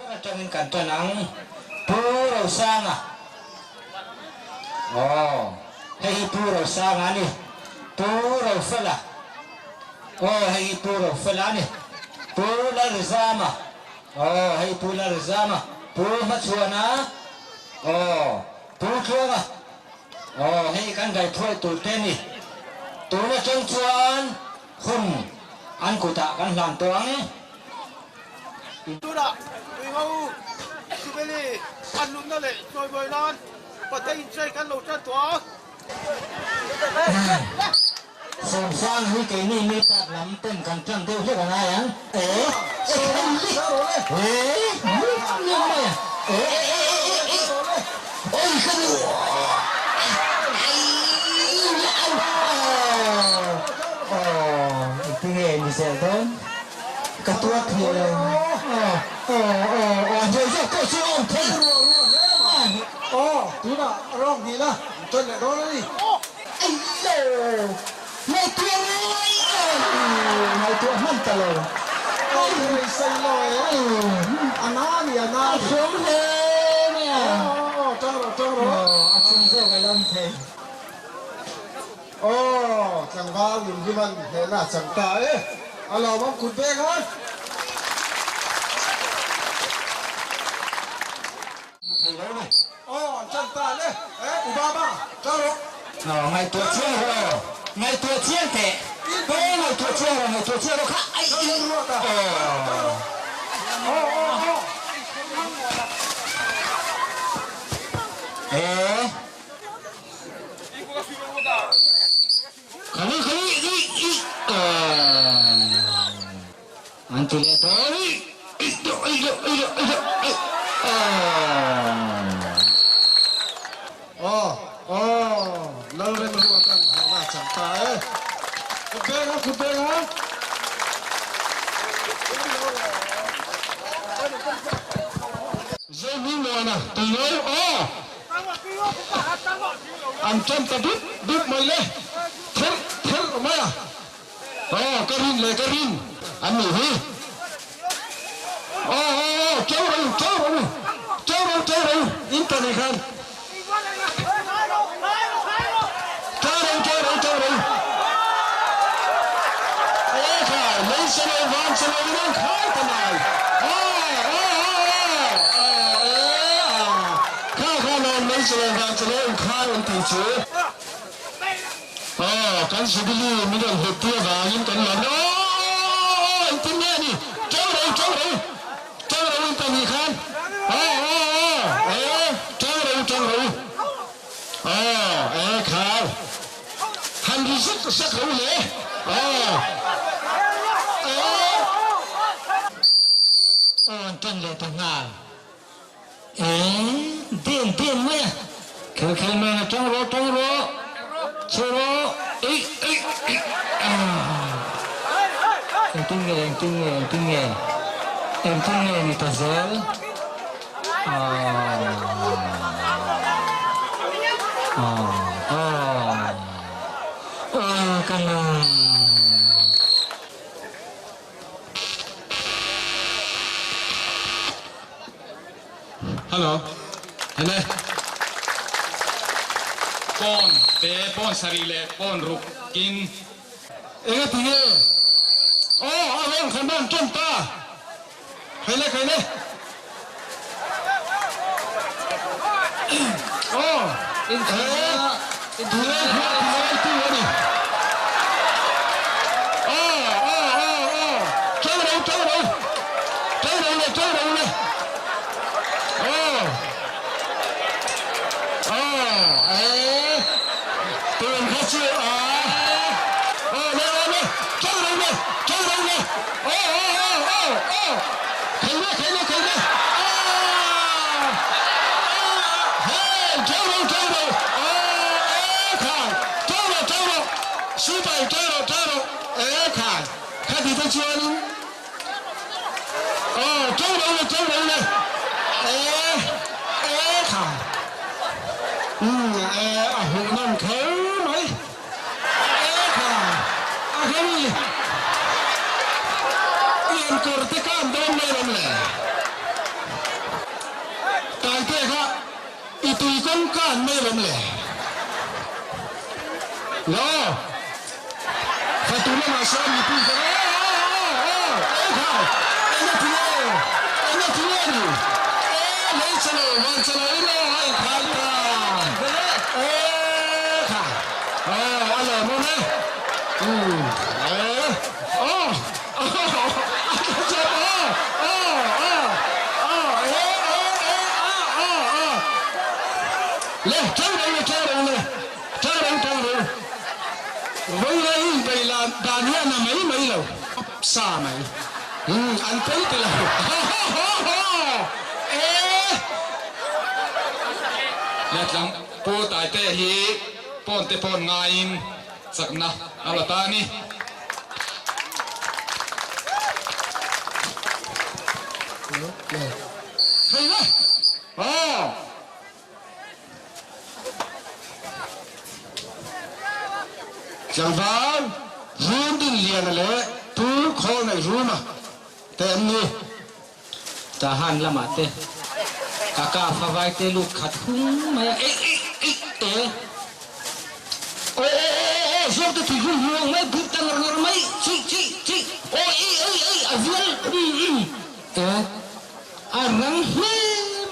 Atangin kan tan ang Pu Rosanga aw hei hi Pu Rosanga a ni Pu Rofela aw hei hi Pu Rofela a ni Pu Lalrizama aw hei Pu Lalrizama Pu Hmachhuana aw Pu Tluanga aw hei kan gaithuai tur te a ni tun atang chuan hun an kutah kan hlan tawh ang. Tunah Tuiho Jubilee an nunna leh chawimawi nan Pathian inchei kan lo tan tawh a. Sawmsang hi keini mi tak lam ten kan tan deuh hlek a ngai ang. E e e e e e e e oi ka nu aw engtinge ni zel dawn. Ka tuar thei lo. Aw aw aw aw hnuai zawk pawh chu a awm thei. Ruah ruah hle mai. Aw tunah rawng hnih la tan leh dawn a ni. Ailo ngaihtuah ngai lo ngaihtuah hman ta lo. Aw ka beisei lo e. A na a ni a na a ni. A hrawm hle mai a. Aw aw tang rawh tang rawh. Aw a chung zawk a lo awm thei. Aw, tlangval Nunhliman hnehna a chang ta e, a lawmawm kut beng a. Aw, an chan ta le, e, U Baba, kal rawh. Aw, ngaihtuah chiang rawh aw, ngaihtuah chiang teh, aw, ngaihtuah chiang rawh, ngaihtuah chiang rawh kha, ai, aw. Aw, aw, aw. E. Khali khali i i an ti leh dawn i i do i do i do i do i Aw aw Lalremruatan hlawhna a chang ta e. Kut beng a kut beng a. Zohmingmuana tui lo aw. An ṭan ta dup dup mai le. Therh therh mai a. Aw, ka rin leh ka rin an nih hi. Aw, aw, aw, ṭeu ro, ṭeu ro, ṭeu ro, ṭeu ro, in ta nih khan. Ṭeu ro, ṭeu ro, ṭeu ro. Aw khai, lei se lo, van se lo in an khai ta mai. Aw, aw, aw, aw, aw, e, a. Kha kha lawm lei se lo, van se lo in khai an tih chu. Aw, kan Jubilee min rawn hlut tir avangin kan lawm e. Aw, engtin nge ni? Ṭeu ro, ṭeu ro, ṭeu ro in ta nih khan. Aw, aw, aw, e, ṭeu ro, ṭeu ro. Aw, e, khai. Han ri zak zak ro le. Aw, e. Aw, an ṭan leh ta nghal. E, den den mai a. Khel khel mai na ṭang rawh ṭang rawh che rawh eih eih eih aah. Engtin nge engtin nge engtin nge engtin nge ni ta zel aah aah aah aw ka nu. Hello. Hele. Pawn te pawn sarih leh pawn ruk kin. Enga ti nge? Aw, a rawn khan rawn ṭawm ta. Khaile, khaile. Aw, he tule kha tilai tu a ni. Aw, aw, aw, aw, ṭo ro, ṭo ro, ṭo ro le, ṭo ro le. Aw, aw, e, tun kha chu a, aw le, aw le, ṭo ro le, ṭo ro le, aw, aw, aw, aw, aw, khaile, khaile, khaile, aw, aw, hei, ṭo ro, ṭo ro, aw, e, khai, ṭo ro, ṭo ro, sipai ṭo ro, ṭo ro, e, khai, khati te chuanin. Aw, ṭo ro le, ṭo ro le, e, e kha, umm, e, a huh nawm kher mai, e kha, a hemi i enkawr te khan dawn mai rawm le, Taite kha i tui kawng khan mai rawm le, le aw. Fatu lamah sawn mipui ka aw aw aw aw aw khai eng a ti nge eng a ti nge ni aw lei che lo van che lo in aw a inkhai ta aw khai aw a lawm awm e umm e aw aw a tla chep aw aw aw aw e e e a aw aw le ṭang ro le ṭang ro le Ṭang ro ṭang ro. Vawiin a inbeih lah dan hi a na mai mai lo. Sa mai. Umm an tel ti lo. Ha ha ha ha. E. Letlang Pu Taite hi pawn te pawn ngaiin chakna a la ta a ni. Thei le. Aw. Tlangval Rum Dinliana leh Pu Khawlngaih Ruma te an ni. Tahan lamah te ka kap favai te lut khat hung mai a, eih eih eih te. Aw aw aw aw aw zawk te tui hung hung ang mai buk ta ngar ngar mai chih chih chih aw eih eih eih a vial um um te a rang hle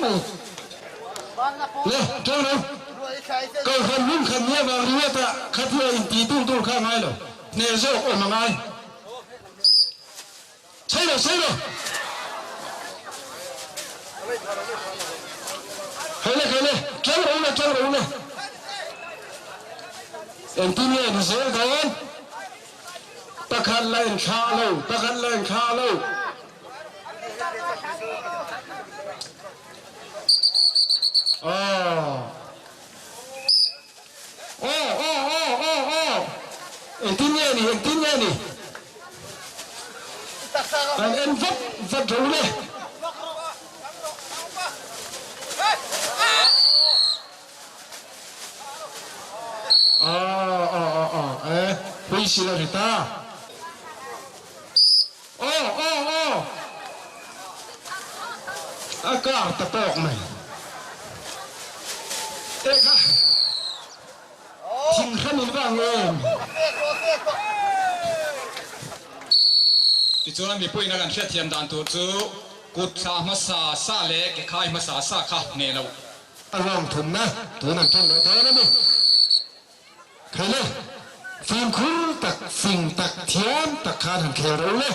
mai. Le, ṭang lo. Kohhran hmun khat nia vang ringawt ah khatia inti tung tur kha a ngai lo. Hneh zawk awm a ngai. Chhei lo, chhei lo. Hei le, hei le, ṭang ro le, ṭang ro le. Engtin nge ni zel dawn? Pakhat la inthlah lo, pakhat la inthlah lo. Aw aw aw aw aw aw engtin nge ni engtin nge ni kan en vat vat ro le. Whistle a ri ta. Aw aw aw! A kar ta tawk mai. Eka thing hran in vang em? Tichuan mipuiin a kan hriatthiam dan tur chu kut thla hmasa sa leh ke khai hmasa sa kha hneh loh. A lawng thumna tun an tan leh dawn a ni. Khel e, fimkhur tak, fing tak, thiam tak khan han khel rawh u le.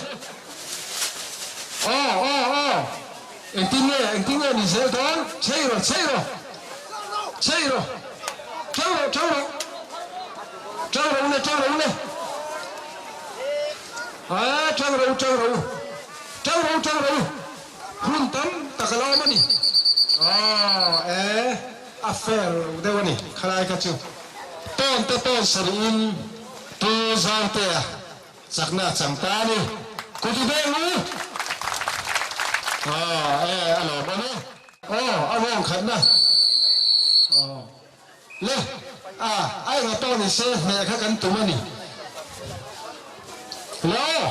Aw, aw, aw, engtin nge, engtin nge ni zel dawn? Chei rawh, chei rawh, chei rawh, ṭo rawh, ṭo rawh, ṭo rawh u le, ṭo rawh u le. Aa, ṭo rawh u, ṭo rawh u, ṭo rawh u, ṭo rawh u. Hun tam tak a la awm a ni. Aw, e, a fair lo deuh a ni khalai kha chu. Tawn te tawn sarih in Pu Zautea chakna a chang ta a ni. Kut i beng u! Aw, e, a lawm awm e. Aw, a rawng khatna. Aw, le, a, a enga pawh ni se hneh kha kan tum a ni. Le aw.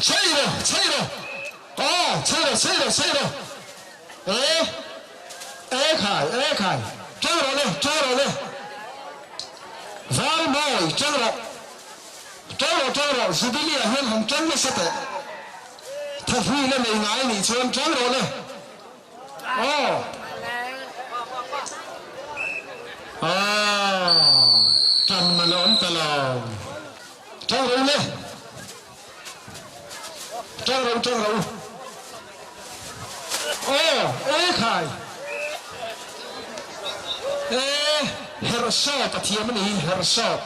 Chei rawh, chei rawh. Aw, chei rawh, chei rawh, chei rawh. E, e khai, e khai. Ṭang rawh le, ṭang rawh le. Val mawi, ṭang rawh. Ṭang rawh, ṭang rawh. Jubilee ah hian han ṭang nasa teh. Thahrui la nei ngai nih chuan ṭang rawh le. Aw. Aw, ṭan man a awm ta lo. Ṭang rawh u le. Ṭang rawh u, ṭang rawh u. Aw, e khai. E, herh sawp a thiam a ni hi, herh sawp.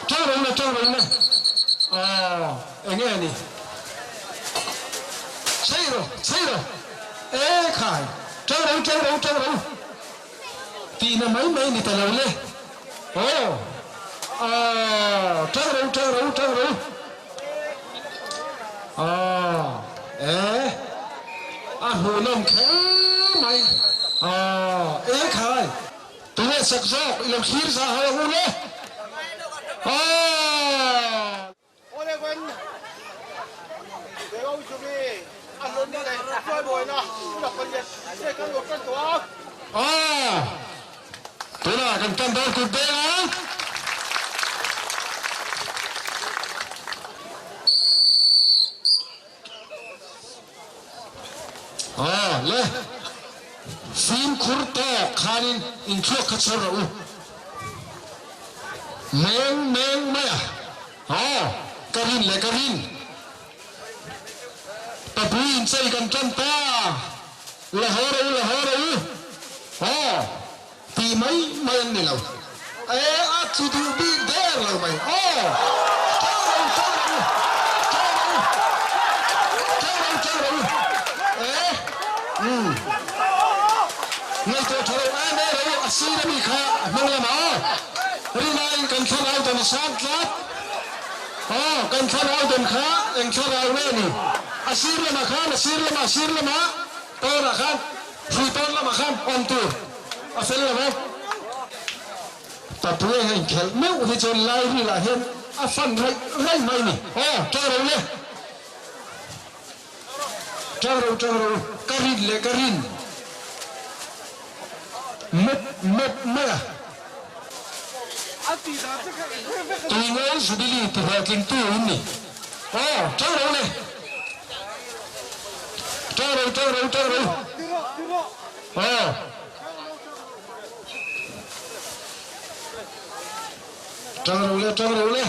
Ṭang rawh u le, ṭang rawh u le. Aw, eng nge ni? Chei rawh, chei rawh. E khai, ṭang rawh u, ṭang rawh u, ṭang rawh u. Tihna mai mai ni ta lo le. Aw, aw, ṭang rawh u, ṭang rawh u, ṭang rawh u. Aw, e, a hmuhnawm kher mai. Aw, e khai. Tunge sak zawk i lo thlir za ho ang u le. Aw. Awle wen Deo Zumi a hlawmna leh chuaimawina hun a khawn leh che kan lo tan tawh a. Aw. Tunah kan tan dawn kut deng a. Aw le, fimkhur tawk khanin inthluak kha chhar rawh u. Meng meng mai a, aw ka rin leh ka rin. Papui inchei kan tan ta, la haw rawh u, la haw rawh u. Aw tih mai mai an ni lo. E a chu duh bik der lo mai. Aw! Ṭang rawh u, ṭang rawh u, ṭang rawh u, ṭang rawh u, ṭang rawh u. E, umm. Ngaihtuah ṭha lo em em rawh u, a sir ami kha a hnung lamah aw. Rinaiin kan thlarau dan a sang tlat. Aw, kan thlarau dan kha eng thlarau nge ni? A sir lamah khan, a sir lamah, a sir lamah, tawnah khan. Hrui tawn lamah khan awm tur a fel lo e. Papui a inkhelh meuh hi chuan Lairilah hian a fan raih raih mai ni. Aw, ṭang ro le. Ṭang ro, ṭang ro, ka rin leh ka rin mawp mawp mai a. Tuingo Jubilee ti hlawhtlingtu in ni. Aw, ṭang ro le. Ṭang ro, ṭang ro, ṭang ro. Aw. Ṭang ro le, ṭang ro le.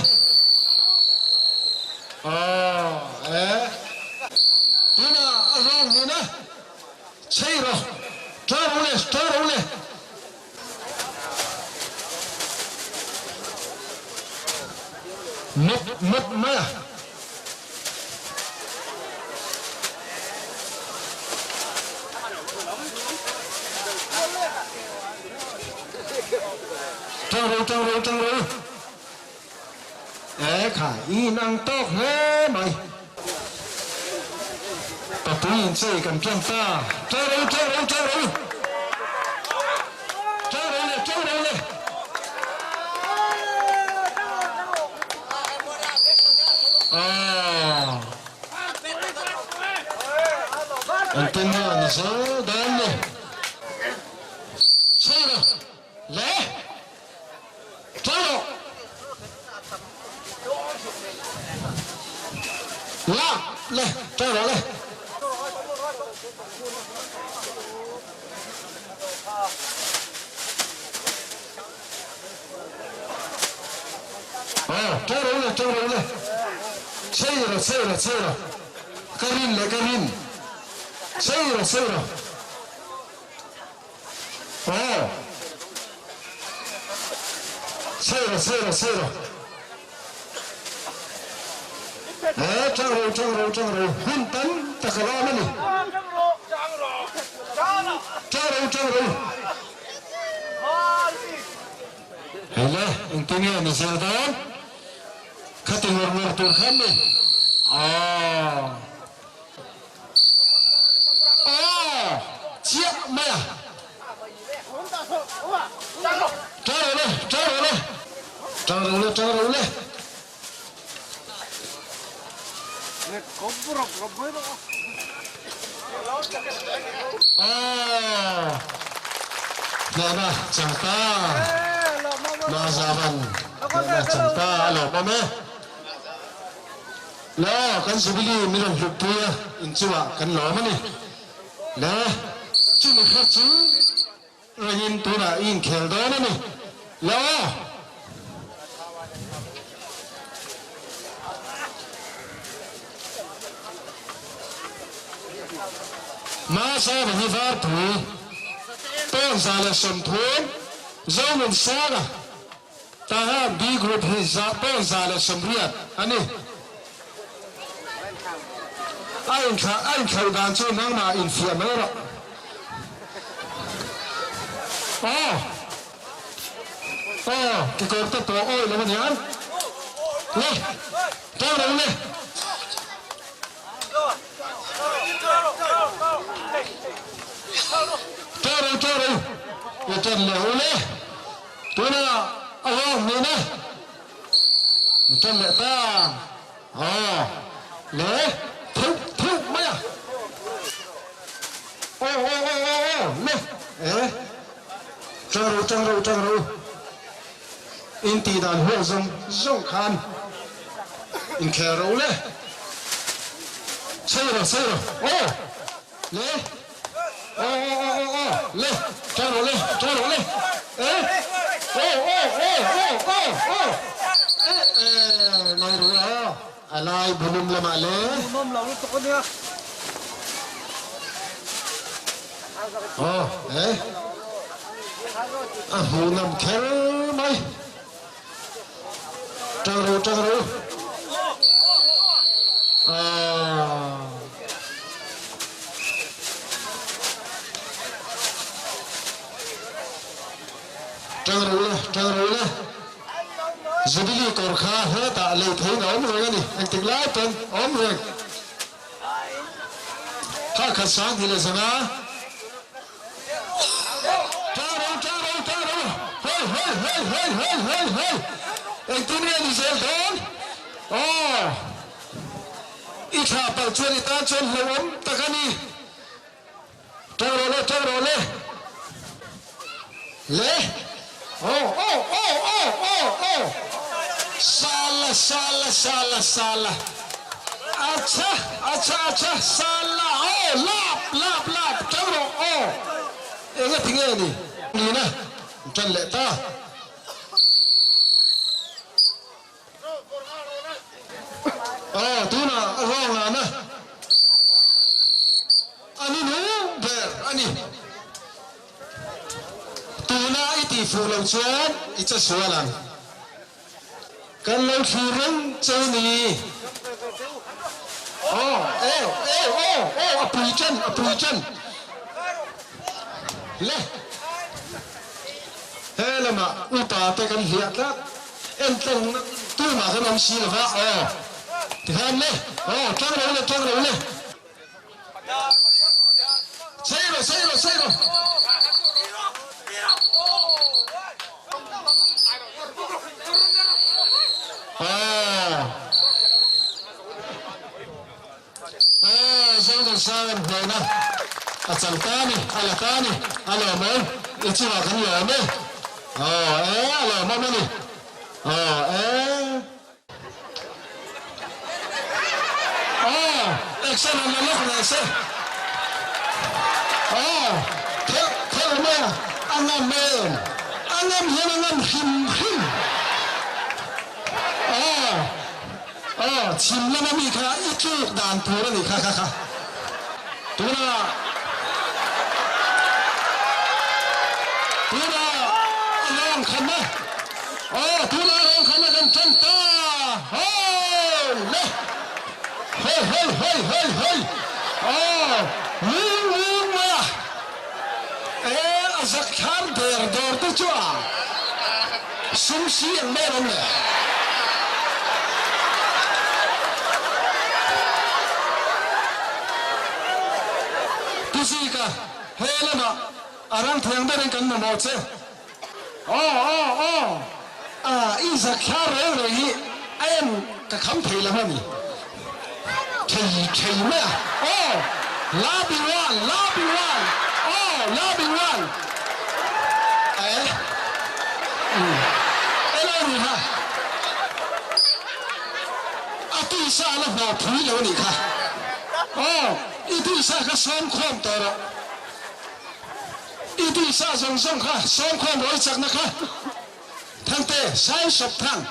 Aw, e. Tunah a rawng hmun a. Chei rawh. Ṭang ro le, ṭang ro le. Mawp mawp mai a. Tang ro tang ro tang ro. E kha i inang tawk hle mai. Papui in chei kan ṭan ta. Tang ro tang ro tang ro. ni zel dawn ni. Chhei rawh le, ṭang rawh. La le, ṭang rawh le. Aw, ṭang rawh le, ṭang rawh le. Chhei rawh, chhei rawh, chhei rawh. Ka rin le, ka rin. Chhei rawh, chhei rawh. Aw. Chhei rawh, chhei rawh, chhei rawh. Aw, ṭang rawh, ṭang rawh, ṭang rawh. Hun tam tak a la awm a ni. Ṭang rawh, ṭang rawh. Hei le, engtin nge ni zel dawn? Khati ngawr ngawr tur khan ni. Aw. Aw chiah mai a. Tang rawh le, tang rawh le. Tang rawh le, tang rawh le. Aw hnehna chang ta. Mazavan hnehna chang ta a lawmawm e. Le, kan Jubilee min rawn hlut pui a, inchungah kan lawm a ni. Le, chumi kha chu rengin tunah i inkhel dawn a ni. Le aw! Masa Vahi Varpui, 130, Zonunsanga. Tahan B Group hi 180 a ni. A inthlah a inthlauh dan chu nangmah infiah mai rawh. Aw! Aw! Kekawr te pawh awih lo a niang. Le! Tang rawh u le! Tang rawh u, tang rawh u! I tan leh u le! Tuna a vang hmun a an tan leh ta aw le theuh theuh mai a aw aw aw aw aw le e tang ro tang ro tang ro in tih dan hual zawng zawng khan inkhel ro le chei ro chei ro aw le. Aw aw aw aw aw le tang rawh le tang rawh le e aw aw aw aw aw aw e e ngai ru a a lai bulum lamah le Hmuhnawm lo lutuk a nia. Aw e a hmuhnawm kher mai tang ru tang ru aw. Tang ro le, tang ro le. Jubilee kawr kha hetah lei theiin a awm reng a ni. Engtik lai pawn a awm reng. Kha khat sang hnih leh zanga. Tang ro, tang ro, tang ro. Hei, hei, hei, hei, hei, hei, hei. Engtin nge ni zel dawn? Aw. I thlah palh chuan i tan chuan hlauhawm tak a ni. Tang rawh le, tang rawh le. Le. Aw, aw, aw, aw, aw, aw. Sala, sala, sala, sala. Acha, acha, acha, sala, aw, lap, lap, lap, tang rawh, aw. Enga ti nge ni? Nina, tan leh ta. Aw tunah a ruang lana a ni nung ber a ni. Tuna i tih fuh loh chuan i che sual ang. Kan lo thlir reng che u ni. Aw aw aw aw aw a pui ṭan a pui ṭan le. He lamah upa te kan hliah tlat. Entlang tumah kan awm si lova aw tikhan le aw tang ro le tang ro le Sei rawh sei rawh sei rawh. Aw aw Zonunsang an hnena. A chang ta a ni, a la ta a ni, a lawmawm, i chungah kan lawm e. Aw e, a lawmawm a ni. Aw e. Aw, action an la lawk leh se. Aw, thelh thelh mai a, a ngam em? A ngam hian a ngam hrim hrim. Aw, aw, chhim lama mi kha i tluk dan tur a nih kha kha kha. Tunah, tunah a lawng khan a, aw, tunah a lawng khan a kan tan ta, hawi le, hawi hawi hawi hawi hawi, aw, ring ring mai a, e, a zak thar der dawr te chu a, sum si ang mai alawm le. Pu Zika, he lamah a rang thiang berin kan mamawh che. Aw, aw, aw, a i zak thla reng reng hi a en ka kham thei lo a ni. Thei thei mai a. Aw, la bi wan, la bi wan, aw, la bi wan. Eh, umm, elo ni kha. A tisa a la hnawh phui lo a nih kha. Aw, i tisa kha sawm khawm tawh rawh. I tisa zawng zawng kha sawm khawm rawh i chakna kha. Thangte, sai sawp thang.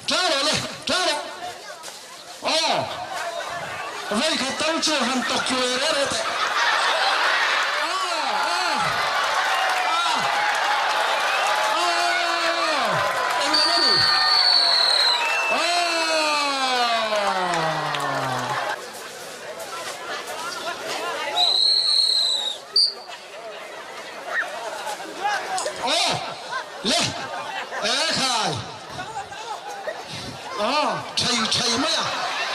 Tla rawh le, tla rawh. Aw, vawikhat tal chu han tawk thlu ve reh reh teh. Aw, aw, aw, aw, englam a ni? Aw. Aw, le, e khai. Aw, thei thei mai a,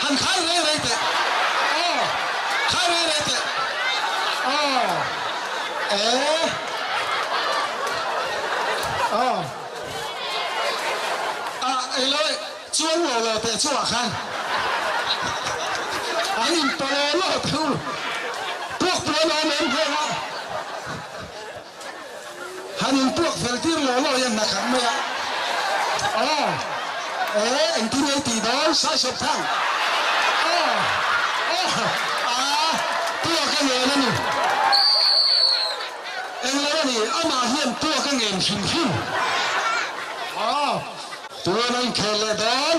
han khai rei rei teh. Aw, khai rei rei teh. Aw, e. Aw, a, eng lo e, chuang lo lo teh chungah khan an inpa lo lo teh u. Puak puan a awm em nghawng a. Han in puak fel tir law law hian hna khat mai a. Aw, e, engtin nge i tih dawn? Saisawp thang. Aw, aw, a, puak a ngen a ni. Englo a ni, amah hian puak a ngen hrim hrim. Aw, tun a inkhel leh dawn.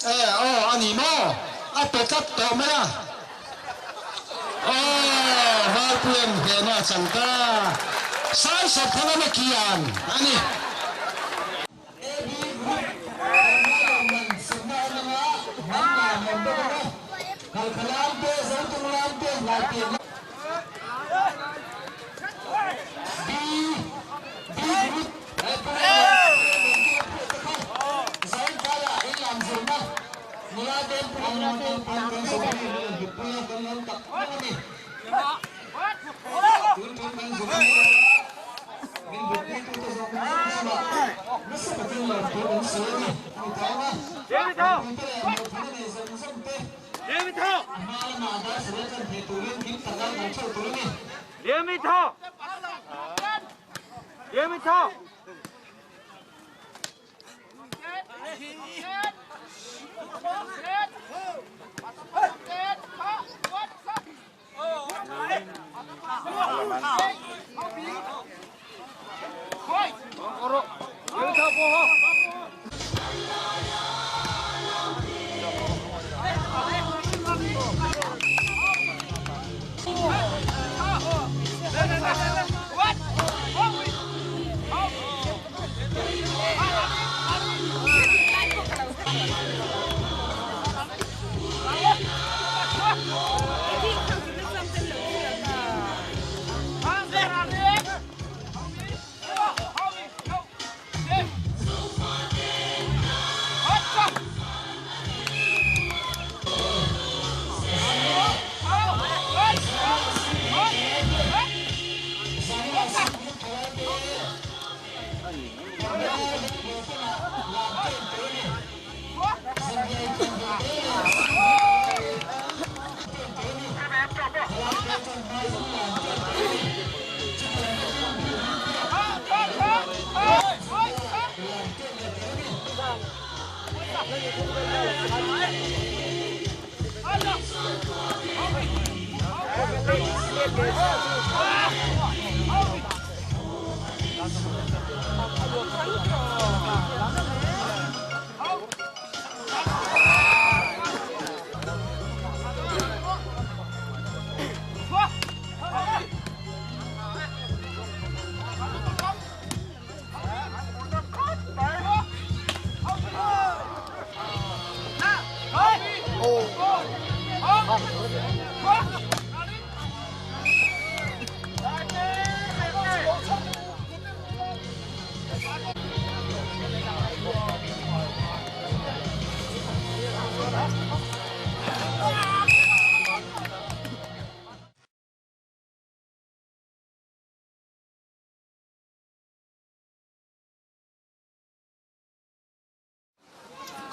E, aw, a ni maw? A pe tlat tawh mai a. Aw, Valpuia'n hnehna a chang ta. Saisawp thang a kian a ni. AB Group Tlawmngai Lawmman sawmna awm anga hnam nan awm bawk ang a, Halkha lam te, Zotung lam te, Hlaipian lam B B Group Tlawmngai Lawmman te kha Zaintlaiah inlam zirna Nula ten pawh an tan kan zirna hi an hlut pui a, kan lawm tak tak a ni. Tun tum kan zirna hi min hlut pui tute zawng zawng chungah nasa takin lawmthu kan sawi a ni. Hmu tawng a, mipui te leh mawhphurhna nei zawng zawng te a hma lamah dar sarih a chan thei turin kim taka kan theuh tur a ni.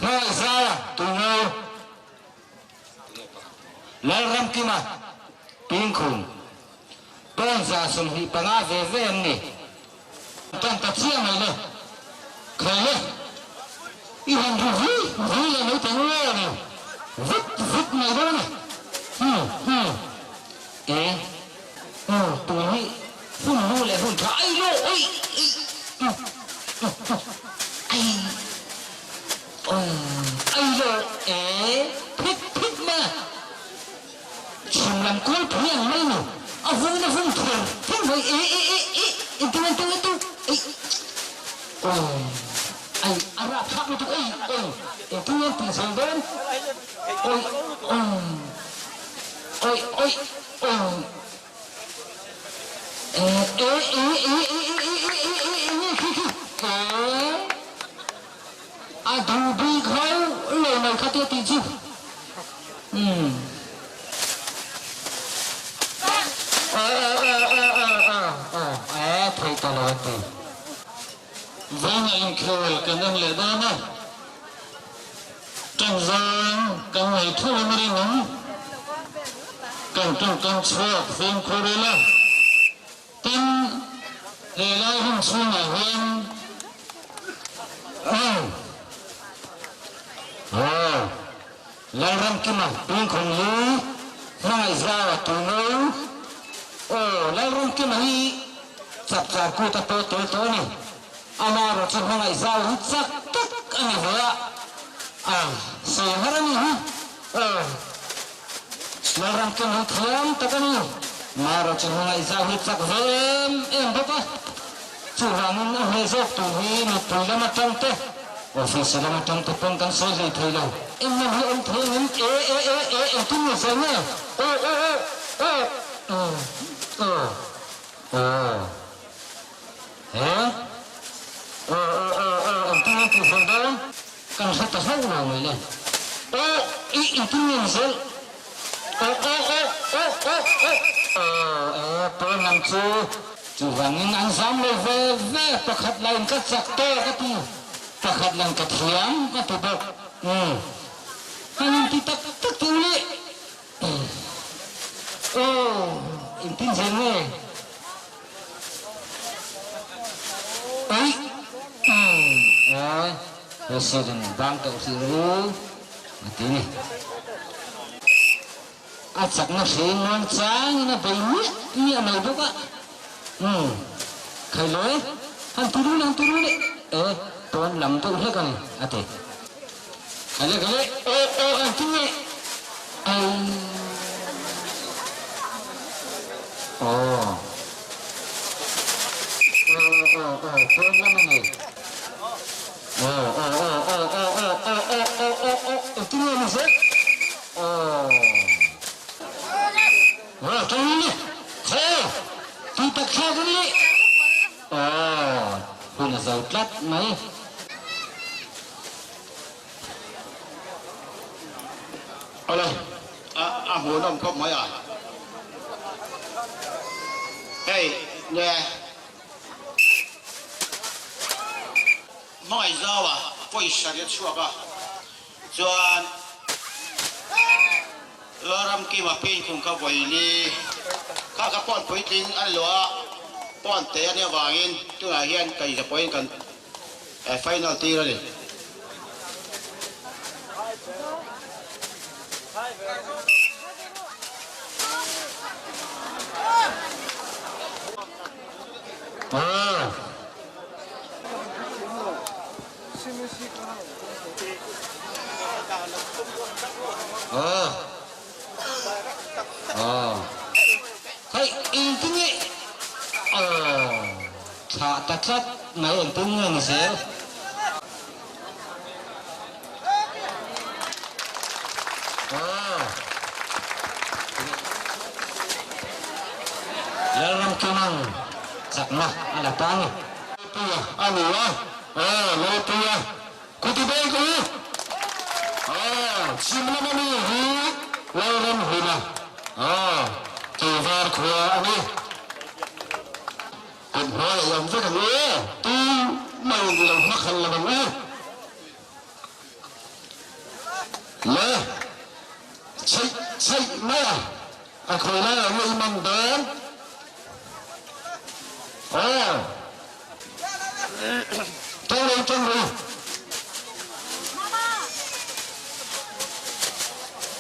Hnaihzaia Tungo Lalramkima Pingkhum Tawnza 25 ve ve an ni. Tan ta chiah mai le. Khawi le. I han ri vui vui leh mai teh nge ni. Vut vut mai dawn a ni. Hmm hmm. E. Hmm tun hi hun lu leh hun tha ai lo oi ei hmm hmm hmm ai oi ai lo e phit phit mai a. Chhim lam kawl pui ang mai ni. A vung a vung ther ther mai e e e e entu entu entu ei awi ai a rap thlak lutuk ei oi entu en tih zel dawn oi oi oi oi oi e e e e e e e e e e e nge khi khi e A duh bik hauh lo mai kha te tih chu. Umm. Aw aw aw aw aw aw aw a theih ta lo an ti. Vawiinah inkhel kan en leh dawn a, ṭan zang kan nei theuh em ring ang. Kan ṭawngkam chhuak fimkhur ila. Tin, he lai hun chhungah hian Aw, aw, Lalramkima Pingkhum hi hmangaihzau a tum o. Aw, Lalramkima hi chapchar kut a pawh tel tawh a ni. Amaherawh chu hmangaihzau hi chak tak a ni ve a, a sawi har a ni hi. Aw. Lalramkima hi thiam tak a ni. Amaherawh chu hmangaihzau hi chak ve em em bawk a. Chuvangin a hmeh zawk tur hi mipui lam atang te, office lam atang te pawn kan sawi hlei thei lo. Engmah hi awm thei angem? E e e e engtin nge sawi nge? Aw aw aw aw aw aw aw he aw aw aw aw engtin nge tih fel dawn? Kan hre ta hlauh lo mai le. Aw i engtin nge ni zel? Aw aw aw aw aw aw aw e pawn lam chu. Chuvangin an zam lo ve ve pakhat la in ka chak tawk a ti pakhat lan ka thiam a ti bawk. Umm an inti tak tak tih ule. Aw engtin zel nge? Aih umm aw President bang tawh hrih rawh u a ti ni. A chakna hri muang changin a bei miah miah mai bawk a. Umm khaile han ti rul han ti rul e e pawn lam deuh hlek a ni a ti. Khaile khaile aw aw han ti nge ai aw aw aw aw pawn lam a nei aw aw aw aw aw aw aw aw aw aw aw engtin nge ni zel Aw. Aw, ṭang ni. Khaw, tui tak thlak a ni. Aw, hun a zo tlat mai. Awle, a a hmuhnawm khawp mai a. Hei, nge. Hmangaihzaua pawisa ria chhuak a. Chuan Lalramkima Pinkhum kha vawi kha kha pawn puitling a luah a, pawn te a nih avangin tunah hian kaihza pawhin kan final tir a ni. Aw. Aw. Aw. Hei, engtin nge? Aw. Thlah ta tlat mai engtin nge ni zel? Lalramkimang chakna a la ta ni. Lalpuia a ni a, aw Lalpuia kuti beng ka u. Aw chhim lama mi hi Lalramhluna, aw Keivar khua a ni. Kut hnuai a awm vek ang u, tu mai ni lo hma khalh lo ang u. Le chheih chheih mai a, a khawi lai ah nge i man dawn? Aw, tawng rei tawng rei.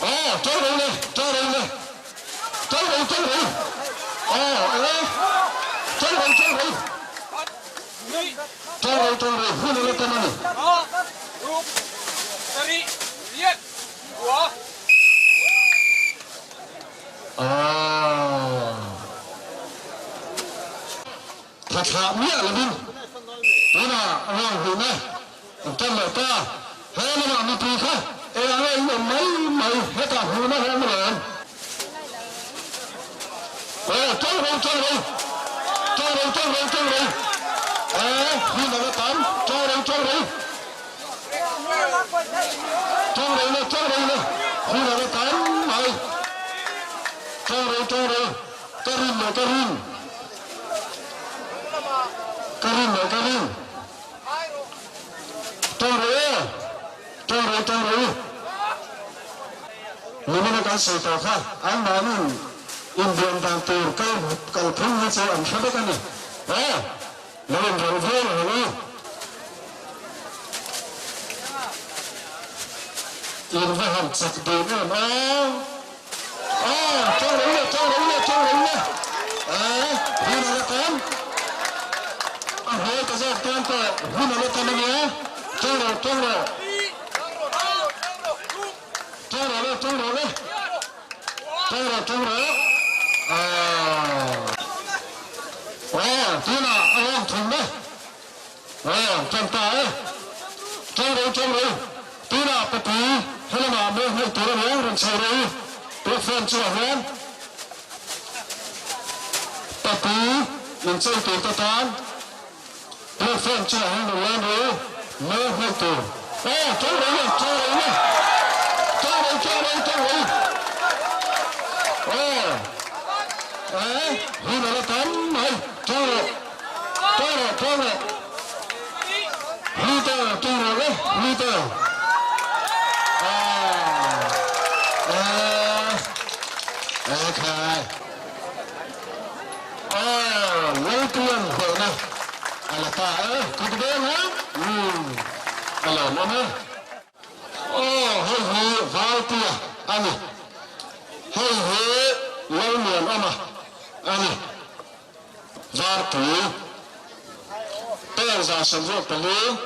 Aw, tawng rei le, tawng rei le. Tawng rei tawng rei. Aw, aw, tawng rei tawng rei. Tawng rei tawng rei hun a la tam a ni. Aw. Tha thlah miah lovin tunah ruang hmuhna an tan leh ta. He lamah mipui kha eng anga in awm mai mai hetah hmuhna hi awm alawm. Aw tawng rei tawng rei tawng rei tawng rei tawng rei aw hun a la tam tawng rei tawng rei tawng rei le tawng rei le hun a la tam mai tawng rei tawng rei ka rin le ka rin ka rin le ka rin tawng rei e tawng rei tawng rei. Nimina kan sawi tawh kha anmahniin inbian dan tur kal kalphung hi chu an hre vek a ni. Aw, lo inrawlh viau ang u. In va han chak dun em aw. Aw, tawng rei le, tawng rei le, tawng rei le. Aw, hun a la tam. A hawi ta zawk tan pawh hun a la tam a nia. Tawng rawh, tawng rawh. Tawng rawh le, tawng rawh le. Tawng rawh, tawng rawh. Aw. Aw, tunah a awm thung le. Aw, tawng ta e. Tawng rawh, tawng rawh. Tunah papu helamah mawi hnaih tur a nia, rawn chho rawh u. Platform chungah hian papu min chei tur te tan. Platform chungah hian rawn lan rawh u, mawi hnaih tur. Aw, tawng rei le, tawng rei le. Tawng rei, tawng rei, tawng rei. Aw, eh, hun a la tam mai. Tawng rawh, tawng rawh, tawng rawh. Hlute, tawng rawh le, hlute. Aw, eh, okay. Aw, Lalpuia'n hlawhna a la ta e, kut veng a, umm, a lawmawm e. Aw, hei hi Valpuia a ni, hei hi Lalmuanawma a ni, Varpui, Pen 164,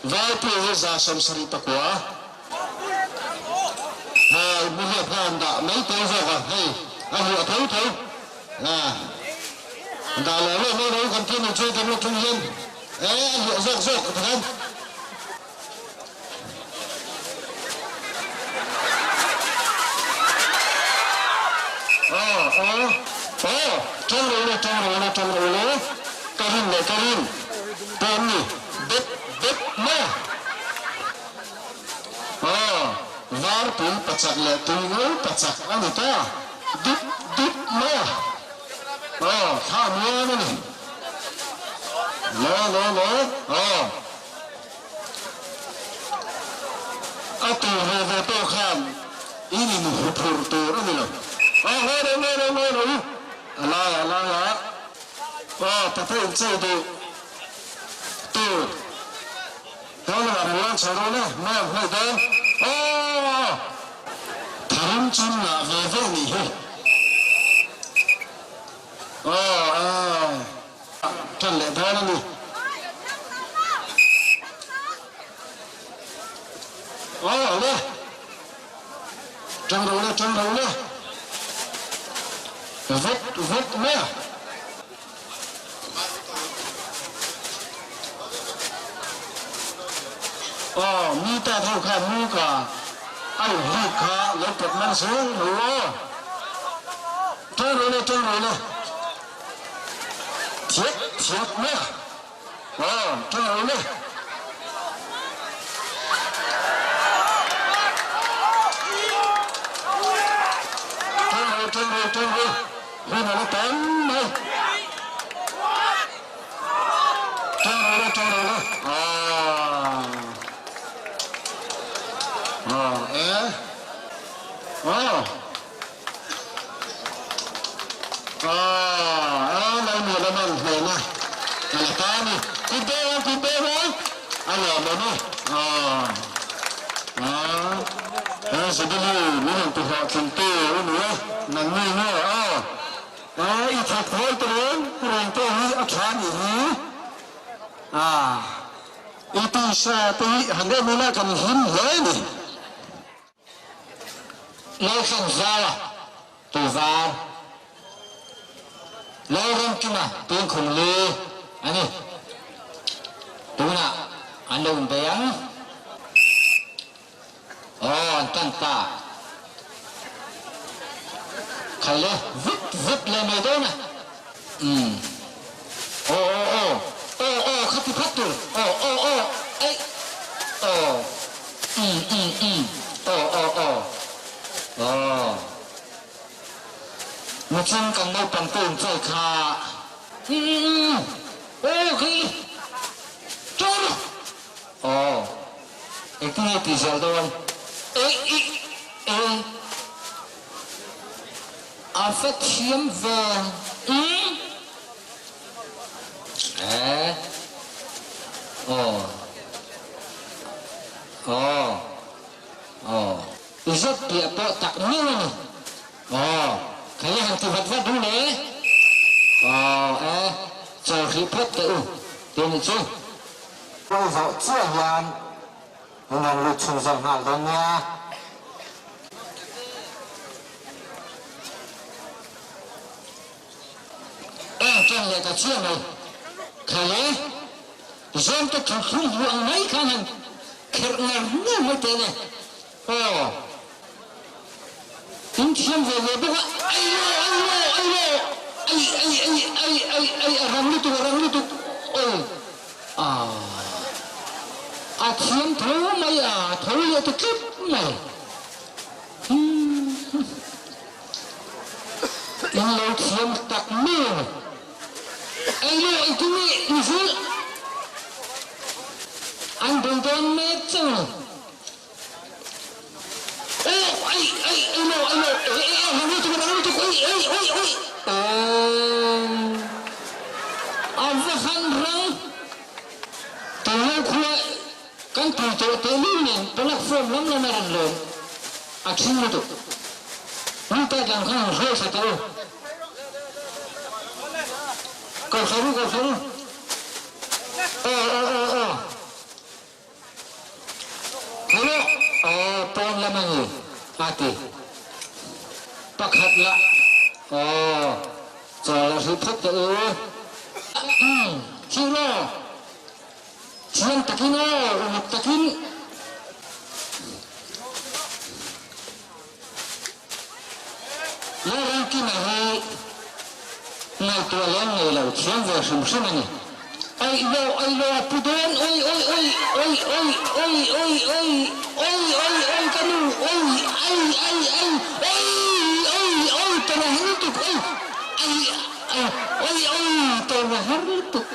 Valpuia hi 174. Hei, hmuhliat kha an dah mai tel zawk a, hei a hmuh tho tho. A dah lo lo mai ro kan pian chu kan la thung hian e a hliah zawk zawk ka tikhan. Aw aw aw tawng ro le tawng ro le tawng ro le ka rin le ka rin pawm ni bet bet mai a. Aw varpui pachak leh tuingo pachak a ni ta. Dup dup mai a. Aw, thla muan a ni. Lo, lo, lo, aw. A tur ve ve pawh khan in inhuphurh tur a ni lo. Aw, ngawi lo, ngawi lo, ngawi lo. A laiah, a laiah. Aw, papa inchei duh tur. He lamah rawn lang chho dawn e, mai ang hnaih dawn. Aw! chu an ngah ve ve nih hi. Aw eh. Ṭan leh dawn a ni. Aw le. Ṭang ro le, ṭang ro le. Vawt vawt mai a. Aw, mi ta tho kha mu ka au hluk kha lo pawt man zel ru aw. Ṭang ro le, ṭang ro le. Thiat thiat mai a. Aw, ṭang ro le. Ṭang ro, ṭang ro, ṭang ro. Hun a la tam mai. Ṭang ro le, ṭang ro le. Aw. Aw, e. Aw. Aw, e, lo ni la man hlena. A la ta a ni. Kut deuh ang, kut deuh ang. A lawm awm e. Aw. Aw. He Jubilee min rawn ti hlawhtlingtu i ni e. Nangni nge aw. Aw, i thawk hawi ta reng reng pawh hi a tha nih hi. Aw. I tisa te hi han en ila kan hlim hle a ni. Lalthlan Zara, Tuivar, Lalramkima Tuinkhum li a ni. Tunah an lo inbei ang. Aw, an tan ta. Khai le, vut vut leh mai dawn a. Umm. Aw aw aw. Aw aw kha ti phat tur. Aw aw aw. Aih. Aw. Umm umm umm. Aw aw aw. Aw. Nichin kan naupang te inchai kha. Umm umm umm. Aw khi. Tur. Aw. Engtin nge tih zel dawn? Aih ih eh. A va thiam ve umm eh aw aw aw i zet piah pawh tak miau a ni aw khaile han ti vat vat ru le aw eh chaw hrih phawt teh u tih a nih chu. Pawi zawh chiah hian min rawn lut chhunzawm nghal dawn nia. Eng ṭan leh ta chiah mai. Khaile, zawmte thuthlung hmu ang mai khan han kherh ngar ngar mai teh le. Aw, in thiam ve ve bawk a, ai lo, ai lo, ai lo, ai, ai, ai, ai, ai, ai, a rang lutuk, a rang lutuk, awi, ah, a thiam tho mai a, tho leh ta tlat mai. Humm. In lo thiam tak mai a ni. Ei lo ei tum i ni zul. An bul dawn mek chauh a ni. Aw ei ei ei lo ei lo ei ei ei rang lutuk rang lutuk ui ui ui ui aw a va han rang Tilo khua Kan tui tawh tehlul nen platform lam lam a rawn lawm a thing lutuk. Hmingtat lam khan han hruai thla teh u. Ko thla ru, ko thla ru. Aw, aw, aw, aw. Hello, aw, pawn lam a ni, a ti. Pakhat lah, aw, chaw la hrih phawt teh u. Umm, hero. Thiam takin aw, uluk takin. Lalramkima hi ngaihtuah lem nei lo, thiam ve hrim hrim a ni. Aih lo, aih lo, a pu dawn, oi oi oi, oi oi oi oi oi, oi oi oi ka nu, oi ai ai ai, oi oi oi tawrh a har lutuk, oi ai ai, oi oi tawrh a har lutuk.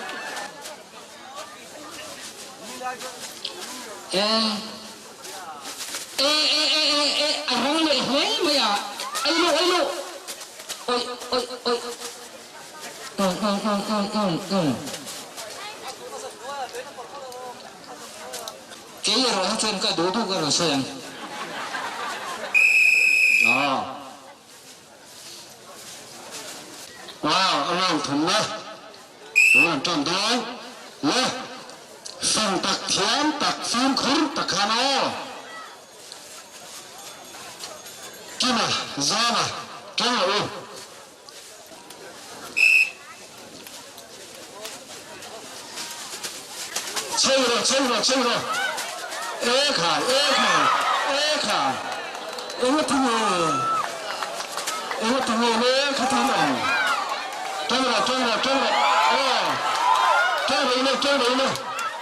E e e e e e a rang leh hle mai a, ei lo ei lo oi oi oi um um um um um um kei erawh hi chuan ka duh duh ka rawn sawi ang. Aw. Aw, a round thumna tun an tan dawn le. Fing tak, thiam tak, fimkhur tak khan aw. Kima, Zama, tang rawh u. Chho rawh, chho rawh, chho rawh. E khai, e khai, e khai. Enga tinge? Enga tinge le khatin ang? Tang rawh, tang rawh, tang rawh. Aw. Tang rawh le, tang rawh le.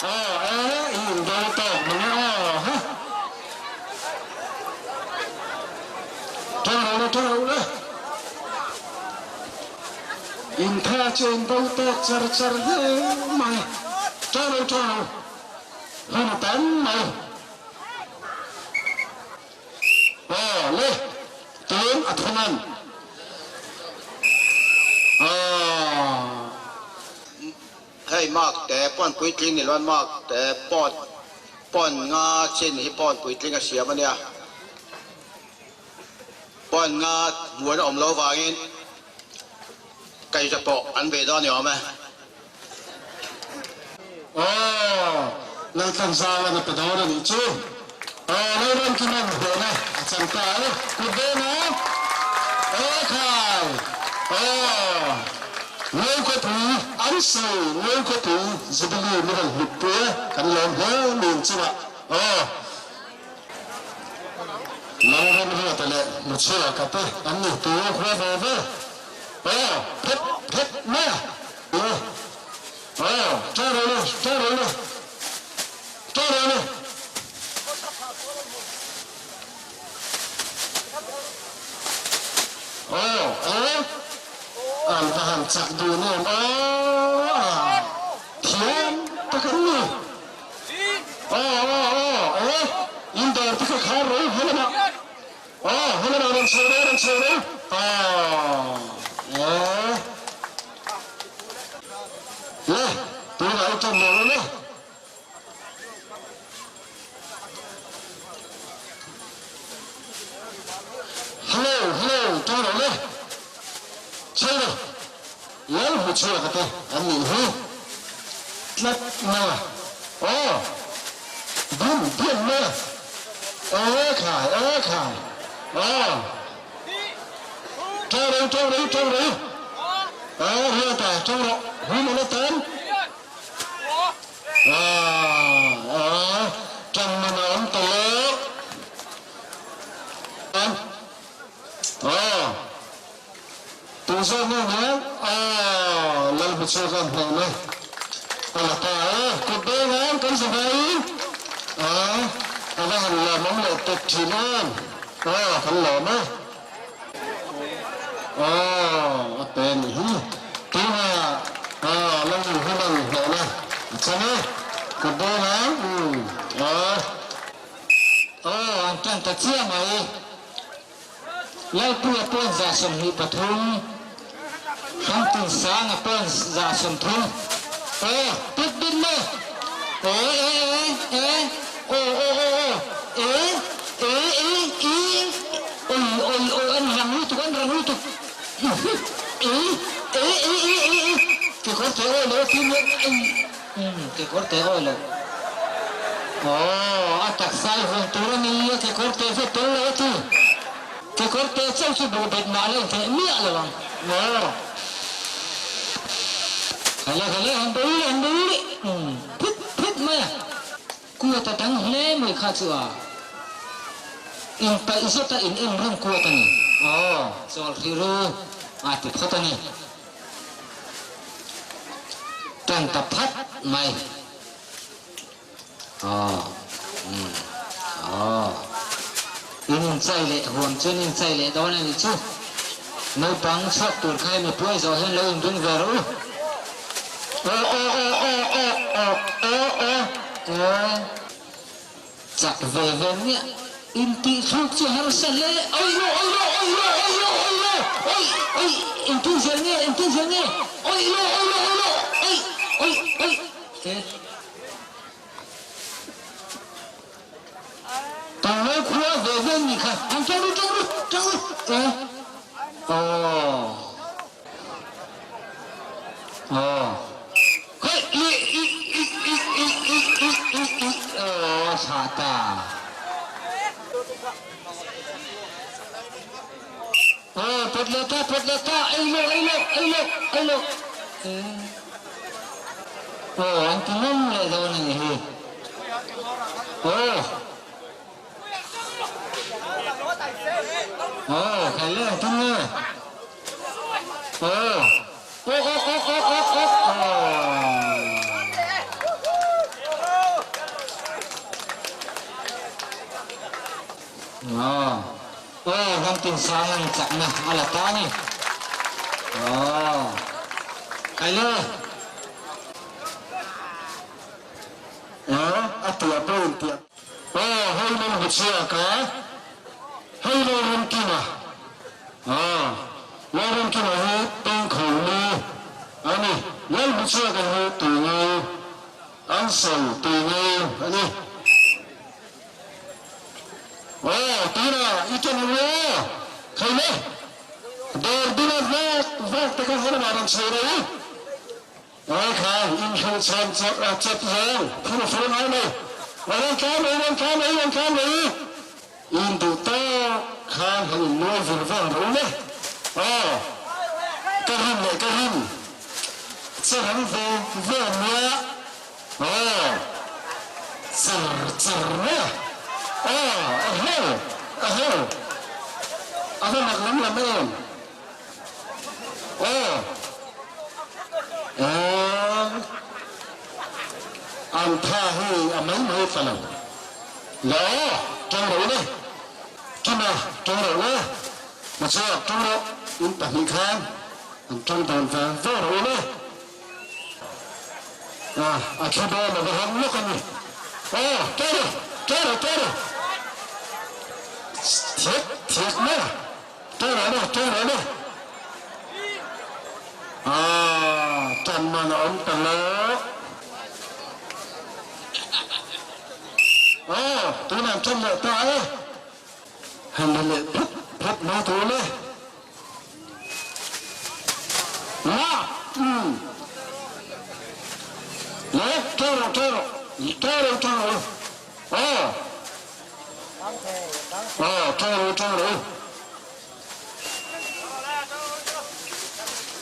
Aw, e, i indo tawk mange aw, ha. Tang rawh le, tang rawh le. Intha chu in bo tawk char char hle mai. Tang rawh, tang rawh. Hun a tam mai. Aw le, tun a thawm. Aw. Hei mark te pawn puitling ni loin mark te pawn pawn nga chin hi pawn puitling a siam a nia. Pawn nga hmuan a awm lo vangin kaihza pawh an ve dawn ni awm e. Aw, Laltlanzauan a pe dawn a nih chu. Aw, Lalramkima'n hlawhna a chan ta e, kut dawn a. Aw khai! Aw, Ngawikawpui an sawi, Ngawikawpui Jubilee min rawn hlutpui e, kan lawm hle min chungah. Aw. Lalramruata leh Muchhuaka te an ni tu khua ve ve. Aw, phet phet mai a. Aw, aw, ṭang rawh le, ṭang rawh le, ṭang rawh le. Aw, aw, an va han chak dun em, aw, thiam tak an ni. Aw aw aw aw in dawr te kha khar ro helamah aw helamah rawn chho ro rawn chho ro aw aw le tunah i ṭan leh ro le. Hello hello ṭang ro le chho ro lal hmu chhuak a te an nih hi. Tlat na aw bum biam na aw khai aw khai aw tang rei tang rei tang rei aw Ruata tang rawh hun ala tam aw aw tang man a awm ta lo aw. Tu zawk nge nia? Aw, Lalhmuchhuak a hnehna a la ta e. Kut beng ang kan za vai. Aw, a va han lawmawm leh tek thin em. Aw, kan lawm e. Aw, a pe nih hi. Tunah, aw, Lalnunhuman hnehna a chang e. Kut beng ang, umm, aw. Aw, an tan ta chiah mai. Lalpuia pawn 23, Hrangtinsanga pawn 30. Aw, put bit maw? Aw, e, e, e, aw, aw, aw, aw, e, e, e, i, oi, oi, oi, an rang lutuk, an rang lutuk, uhu, e, e, e, e, e, e, kekawr te awi lo a ti maw? Ei, umm, kekawr te awi lo. Aw, a taksa i vawng tur a ni a, kekawr te chu a tel lo a ti. Kekawr te chauh chu buh bet mah la intheh miah lo ang. Aw. Hale hale, han be ule, han be ule, umm, phut phut mai a. Kuat a dang hle mai kha chu a. Inpaih zet a in en reng kuat a ni. Aw, chawl hrih ru, a ti phawt a ni. Tan ta phat mai. Aw umm aw in inchai leh huam chuan inchai leh dawn a nih chu. Naupang chhuak tur kha hemi puai zawh hian lo inring ve rawh u. Aw aw aw aw aw aw aw aw aw chak ve ve miah intih thluk chu harsa hle oi lo oi lo oi lo oi lo oi lo oi oi engtin zel nge engtin zel nge oi lo oi lo oi lo oi oi oi e. Tanglo khua ve ve nih kha an tawng ru tawng ru. Ṭang e. Aw. Aw. Khawi i i i i i i i i i aw thlah ta. Aw pawt leh ta pawt leh ta ei lo ei lo ei lo ei lo aw an ti ngam leh dawn a nih hi aw. Aw khai le ang tum nge aw aw aw aw aw aw aw aw. Aw aw ram tin sang an chakna a la ta ni aw khai le. Aw a tia pawh in tia. Aw hei nan hmu chhiak a, hei Lalramkima aw Lalramkima hi Pengkhawm mi a ni, Lalhmuchhiaka hi Tuingo an sawi Tuingo a ni. Aw tunah i ṭan ang aw, khaile dawr duna vak vak te kha helamah rawn chho rawh u. Ngai kha inhrilh chhawn chawt a chawt zawng phur fur ngai lo. A rawn tlan mai, rawn tlan mai, rawn tlan mai. In duh tawk khan han in nuai vir vang ro le. Aw, ka rin leh ka rin che rang ve ve an nia. Aw, char char mai a. Aw, a ho, a ho. A va mak lam lam em. Aw aw An tha hi a mai mai ta lo le aw tawng ro le Kima tawng ro le Machua tawng ro in pahnih khan an tawng dawn ve ve ro le A a thla dawn a va han lawk a ni aw tawng ro tawng ro tawng ro Thiak thiak mai a. Ṭan rawh le, ṭan rawh le. Aaa, ṭan man a awm ta lo. Aw, tunah an ṭan leh ta e. Han la leh phut phut mai tur le. La, umm. Le, ṭan rawh, ṭan rawh, ṭan rawh, ṭan rawh. Aw. Aw, ṭang rawh u, ṭang rawh u.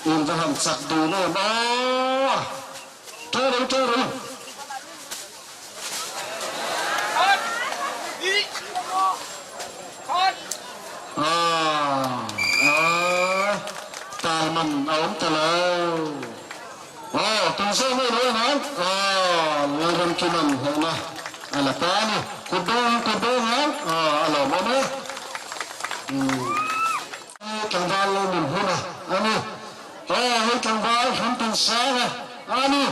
In va han chak dun em aw. Ṭang rawh u, ṭang rawh u. Aw, aw, tal man a awm ta lo. Aw, tun zawk mai lo ang. Aw, Lalramkima'n hlawhna a la ta a ni. Kut dawng, kut dawng ang. Aw, a lawmawm e. Umm, tlangval lo min hun a, a ni. Aw, hei tlangval Hrampin sang a, a ni.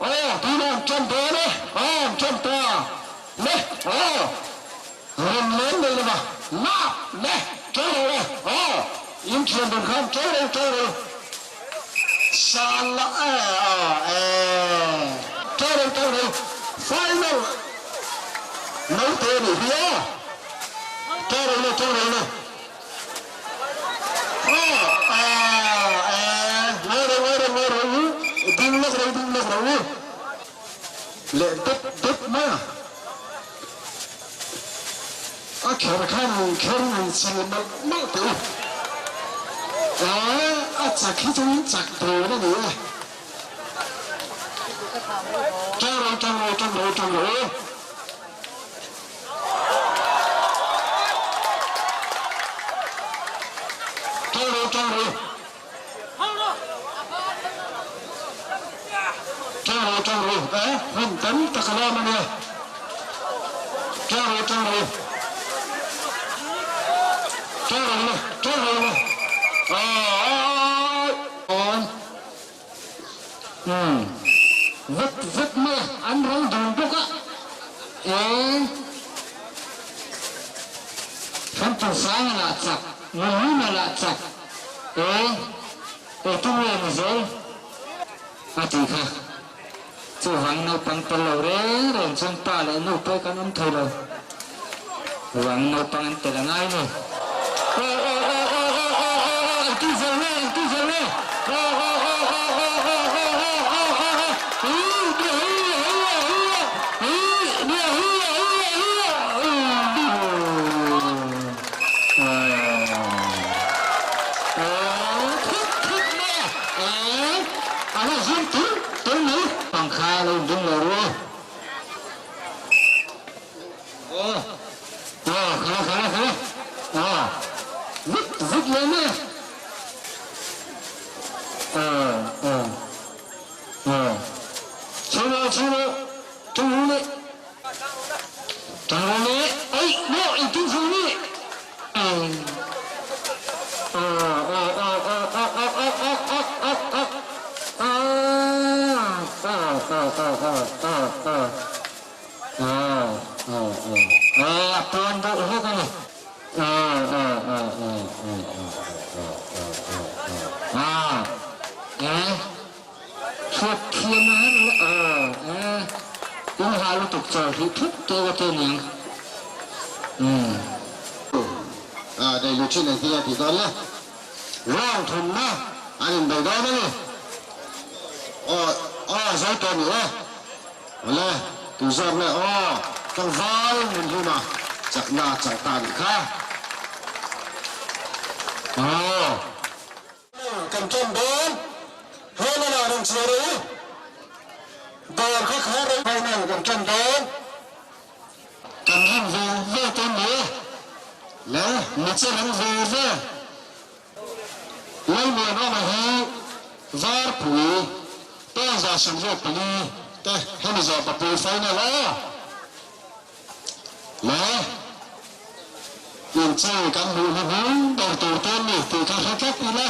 Aw, tunah an ṭan dawn e. Aw, an ṭan ta. Le, aw. Rawn leng mai lova, Lap le, ṭo ro e, aw, in thian dun khan ṭo ro, ṭo ro, san la e, aw, e, ṭo ro, ṭo ro, final naute a nih hi aw, ṭo ro le, ṭo ro le, aw, aw, e, ngawi ro, ngawi ro, ngawi ro u, ding lawk ro, ding lawk ro u, leh dep dep mai a. A kher khan in kher in chil malh malh teh u. Aaa a chak hi chu in chak dawn a ni e. Tang ro tang ro tang ro tang ro. Tang ro tang ro. Tang ro tang ro e hun tam tak a lawm a nia. Tang ro tang ro. Tang ro le tang ro le. Aaa. Umm. Vut vut mai a an rang dun bawk a. Ee. Hrampunsanga lah chak, Nununa lah chak. Aw, aw tu nge ni zel? A ti kha. Chuvang naupang tel lo reng reng chuan pa leh nu pawh kan awm thei lo. Ruang naupang an tel a ngai ni. Aw aw aw aw aw aw aw aw engtin zel nge engtin zel nge aw aw aw aw aw aw aw aw aw aw aw ii bia hi hi hi hi bia hi hi hi aw thut thut mai a aw a la zir tur tur mai pangkha lo ding lo ru. Aw aw khala khala khala aw vut vut lo mai a aw aw aw chhelo chhelo ṭang le ṭang le ai maw engtin chho ni aw aw aw aw aw aw aw aw aw aw aw aw aw aw aw aw aw aw Aw aw aw aw a pawn deuh hlek a ni. Aw aw aw aw aw aw aw aw aw aw aw e hriat thiam a herh le aw e in ha lutuk chaw hlih thut teu a te niang umm. A nei lu thin engtin a tih dawn le? Round thumna an inbei dawn a ni. Aw aw zo tawh ni e. Awle, tu zawk le aw, tlangval min hlum a, chakna chang ta nih kha. Aw. Kan ṭan dawn, he nana rawn chhiar u, dawr kha kha rei final kan ṭan dawn, kan rin ve ve te ni e, le mi che reng ve ve. Lalmuanawma hi Varpui Tawnza 74 te hemi zawh papui final aw le inchei kan hmuh hi hming ber tur te an ni tih kha hre tlat ila.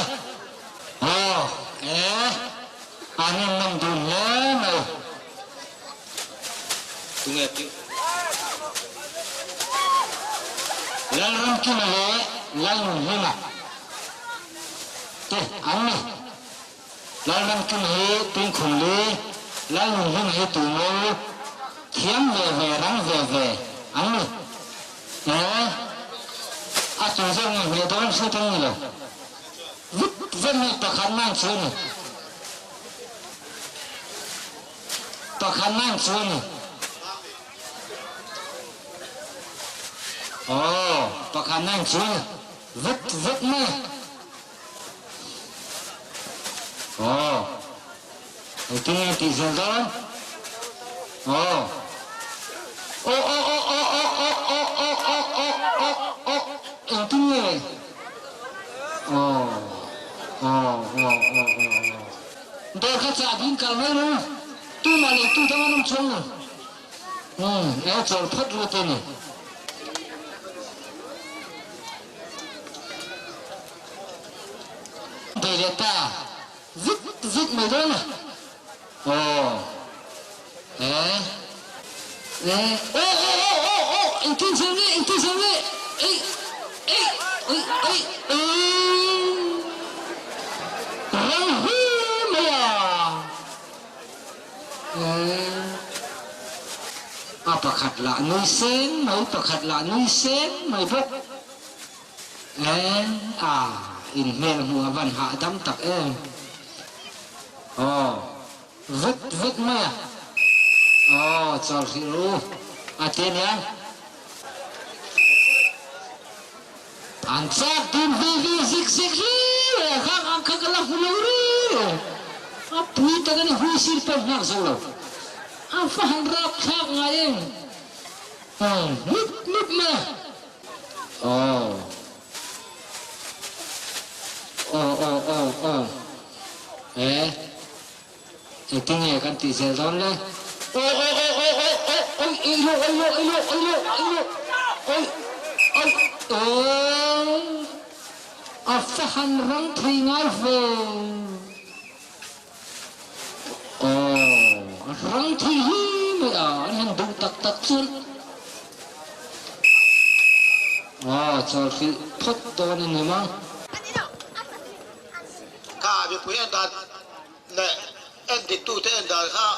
Aw e, an innawm dun hle mai. Tunge tih? Lalramkima leh Lalnunhlima te an ni. Lalramkima hi Tuikhumli, Lalnunhlima hi Tuimaw, thiam ve ve, rang ve ve an ni. Aw, a tu zawk nge hmeh dawn hriat an ni lo. Vut vut mai pakhat nan chu a ni. Pakhat nan chu a ni. Aw, pakhat nan chu a ni. Vut vut mai. Aw, engtin nge tih zel dawn? Aw. Aw aw aw aw aw aw aw aw aw aw aw aw engtin nge? Aw, aw aw aw aw aw. Dawr kha chah ding kal mai ru, tumah leh tu dang an awm chuang lo. Umm, e chawl phawt ru te ni. Bei leh ta vut vut mai dawn a. Aw, e, e, aw aw aw aw aw, engtin zel nge, engtin zel nge, ei, ei, ei, ei, ei. Rang hle mai a. A pakhat lah nui seng mai, pakhat lah nui seng mai bawk. A inhmel hmuh a van hahdam tak em. Aw, vut vut mai a. Aw, chawl hrih ru a ti aniang. An chak dun ve ve zik zek hle le a khang ang kha ka la hmu lo reng a pui tak a ni hui sir pawh nghak zo lo a va han rap thlak ngai em mup mup mai a aw aw aw aw aw e engtinge kan tih zel dawn le aw aw aw aw aw aw oi ei lo ei lo ei lo ei lo ei lo oi oi aw a fa han rang thei ngai ve aw a rang thei hle mai a an han duh tak tak chuan aw chawl hrilh phawt dawn a ni mang. Kha mipui en dan leh en diktute en dan kha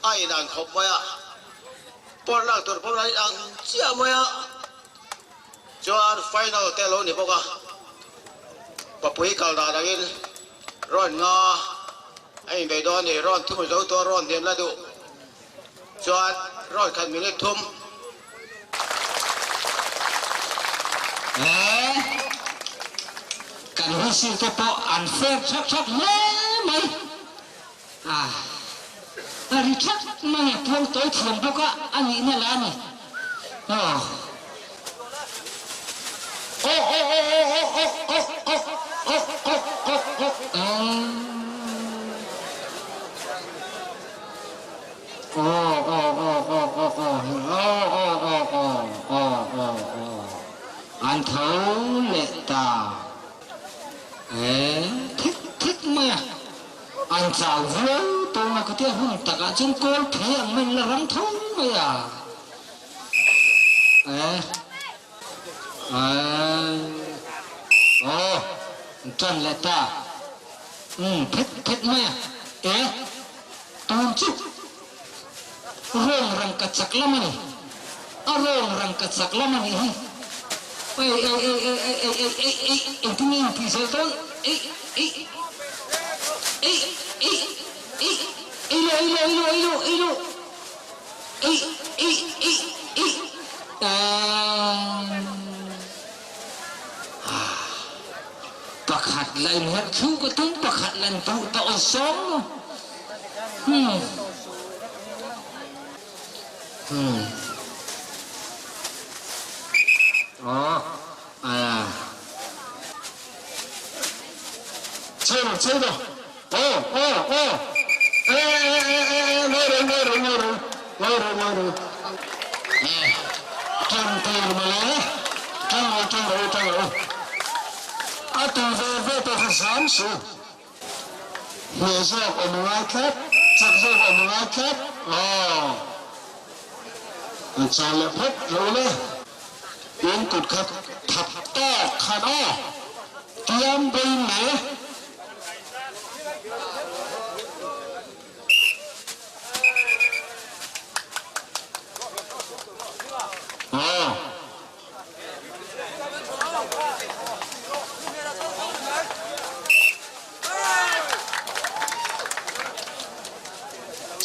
a inan khawp mai a, pawr lak tur pawh a inang chiah mai a. Chuan final te a lo ni bawk a, Papui kal dan angin rawn nga a inbeih dawn a ni. Rawn thum zo tawh rawn hniam la duh chuan rawn khat minute thum. He kan whistle te pawh an fair thak thak hle mai. A a ri thak mai a, puang tawi thiam bawk a, a nihna la a ni. Aw. Aw aw aw aw aw aw aw aw aw aw aw aw aw. Aw aw aw aw aw aw aw aw aw aw aw aw aw an tho leh ta e thik thik mai a an chau viau tawng a ka tia hun takah chuan kawl phei ang mai an la rang tho mai a e aw an tan leh ta umm thik thik mai a e. Tun chu rawng rangka chak lam a ni. A rawng rangka chak lam a nih hi. Ei ei ei ei ei ei ei ei ei engtin nge intih zel dawn? Ei ei ei ei ei ei lo ei lo ei lo ei lo ei lo ei ei ei ei aaa. Pakhat la inherh thlu ka tum, pakhat la in duh ta awlsawm maw? Hmm. Hmm. Aw, aa. Chelo, chelo. Aw, aw, aw. E, e, e, e, e, ngawi reng, ngawi reng, ngawi reng. Ngawi reng, ngawi reng. E, ṭang tur mawle. Ṭang rawh, ṭang rawh, ṭang rawh. A tu ve ve pawh kha zam su. Hneh zawk awm a ngai tlat, chak zawk awm a ngai tlat. Aw, an chal leh phawt rawh ule. In kut kha thap tawk khan aw, tiam bei le. Aw.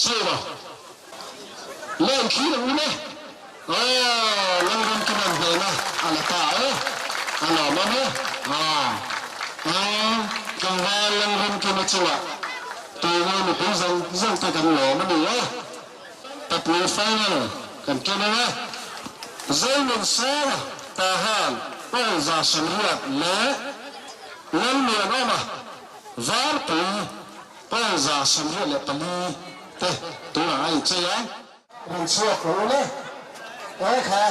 Sir, Len thlir ang ule. Aw, Lalramkima'n hnehna a la ta e, a lawmawm e. Aw, aw, tlangval Lalramkima chungah tunge mipui zawng zawng te kan lawm a ni e. Tapui final kan ken ang e. Zoinun Sara Tahan Paul 80 leh Lalmuanawma Varpui Paul 94 te tunah a inchei a. Rawn chhuak rawh ule. Aw kha,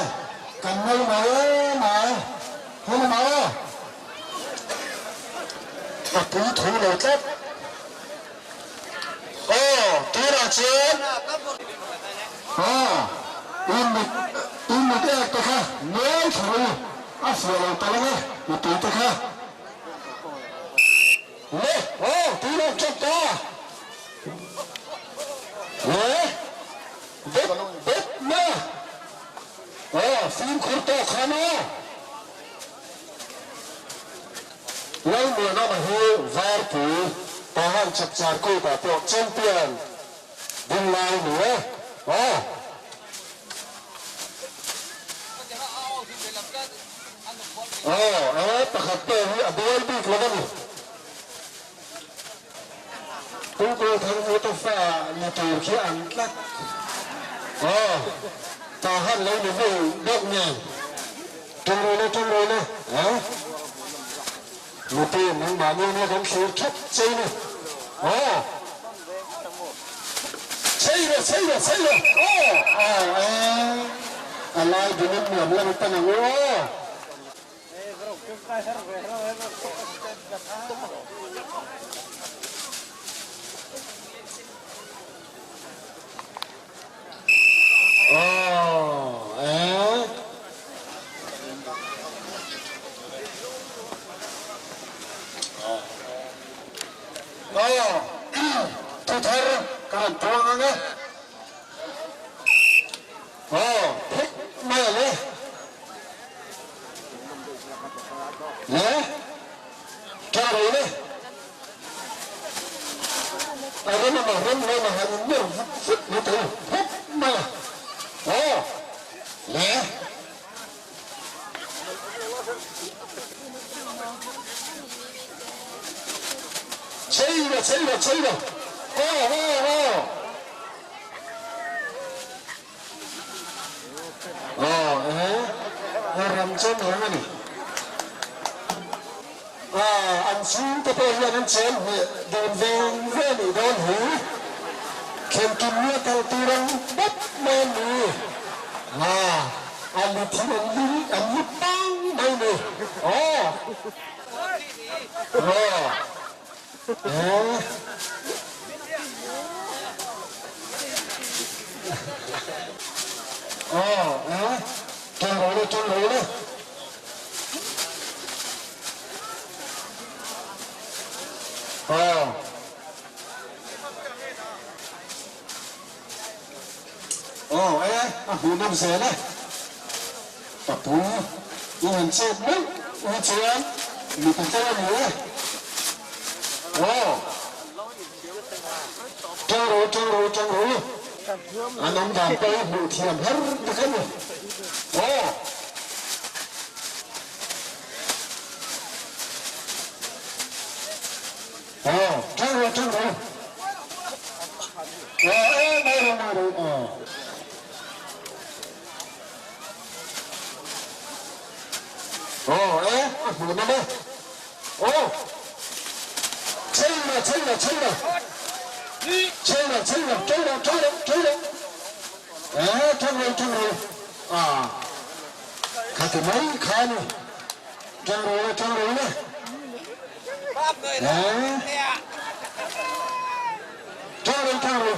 kan ngei mai mai. Hun a mai aw. A pui thu lo tlat. Aw, tunah chuan. Aw, i mit, i mit ek te kha ngawi thla rawh u. A fuah lo tal ang e, mipui te kha. Le, aw, tunah chuan ta. Le, bet, bet na. Aw, fimkhur tawk khan aw. Lalmuanawma hi Varpui Tahan Chapchar Kut ah pawh champion ding lai a ni e. Aw. Aw, e, pakhat pawh hi a buai bik lo a ni. Pu Kawlthangmuta fa ni tur khi an tlat. Aw, Tahan lo ni vei bawk nen. Ṭawng rawh le, ṭawng rawh le, a? Mipui nangmahni ania kan thlir ṭhap chei ni. Aw. Chei rawh, chei rawh, chei rawh. Aw, aw, aw. A lai dingin nuam lam i pan ang u aw. Aw eh. Aw thu thar ka rawn puang ang e. Aw phek mai a le. mai a. Aw le. Chei lo, chei lo, chei lo. Aw, aw, aw. Aw, e, a ram chuan reng a ni. Aw, an chhungte pawh hian an chen hmeh dawn veng ve a nih dawn hi. Khelkim nia kal tur ang bawk mai an ni. Aw, a lu thin an lu an lu pang mai a ni. Aw, aw, e. Aw, e, ṭang rawh le, ṭang rawh le. Aw. Aw e, a hmuhnawm zel e. Ka pu, i han chet meuh hi chuan mi ti tel a ni e. Aw. Ṭang ru, ṭang ru, ṭang ru. An awm dan pawh hi hmuh thiam her tak a ni. Aw. Aw, ṭang ru, ṭang ru. Aw, e, mai ru, mai ru, aw. Aw, e, a hmuhnawm e. Aw. Chheina, chheina, chheina. Chheina, chheina, ṭo rawh, ṭo rawh, ṭo rawh. E, ṭang ru, ṭang ru. A, khati mai kha a ni. Ṭang ru le, ṭang ru le. E, ṭang ru, ṭang ru.